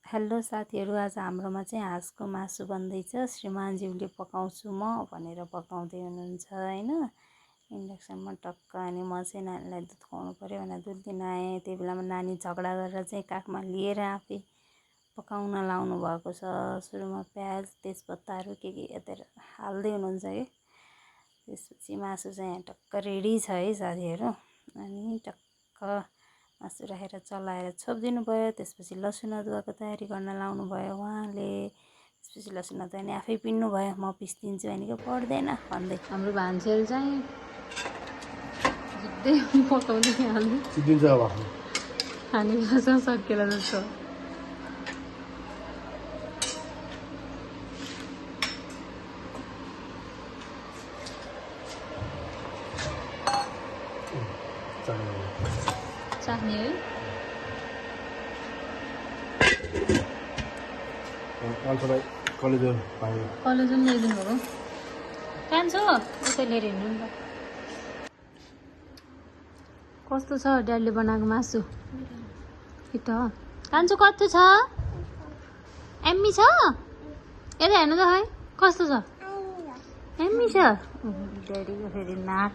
Hello साथीहरू, आज हाम्रोमा चाहिँ हाँसको मासु बन्दैछ। श्रीमानज्यूले पकाउँछु म भनेर पकाउँदै हुनुहुन्छ हैन। इन्डक्सनमा टक्क। अनि म चाहिँ नानीलाई दुध खुवाउनु पर्यो भनेर दुध दिन आएँ। त्यही बेलामा नानी झगडा गरेर चाहिँ काखमा लिएर आफै पकाउन लाउनु भएको छ। सुरुमा प्याज तेजपत्ताहरू के यतातिर हाल्दै हुनुहुन्छ है। त्यसपछि मासु चाहिँ टक्क रेडी छ है साथीहरू। अनि टक्क मासु राखेर चलाएर छोपिदिनु भयो। त्यसपछि लसुन अदुवाको तयारी गर्न लाउनु भयो उहाँले। त्यसपछि लसुन अदुवा नि आफै पिन्नु भयो। म पिस्दिन्छु भनेको पर्दैन भन्दै हाम्रो भान्सेल चाहिँ जित्दै पकाउँदै हाल्दै सिद्धिन्छ अब खानेकुरा सकिएला जस्तो। चाख्ने है अल्छलाई कलेजो पायो कलेजन ल्याइदिनु भएको कान्छो उतै लिएर हिँड्नु नि त। कस्तो छ ड्याडीले बनाएको मासु? कि त कान्छो कस्तो छ? एम्मी छ? यता हेर्नु त खै कस्तो छ? एम्मी छ। ड्याडीको फेरि नाक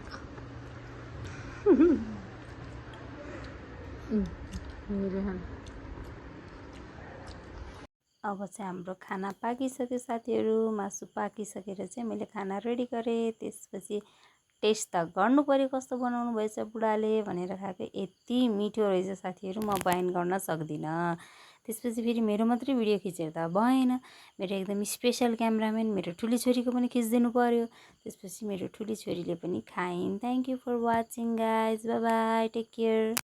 अब चाहिँ हाम्रो खाना पाकिसक्यो साथीहरू। मासु पाकिसकेर चाहिँ मैले खाना रेडी गरेँ। त्यसपछि टेस्ट त गर्नु पर्यो कस्तो बनाउनु भएछ बुढाले भनेर खाएको। यति मिठो रहेछ साथीहरू, म बयान गर्न सक्दिनँ। त्यसपछि फेरि मेरो मात्रै भिडियो खिचेर त भएन। मेरो एकदम स्पेसल क्यामराम्यान मेरो ठुली छोरीको पनि खिचिदिनु पर्यो। त्यसपछि मेरो ठुली छोरीले पनि खाइन्। Thank you for watching guys, bye bye, take care.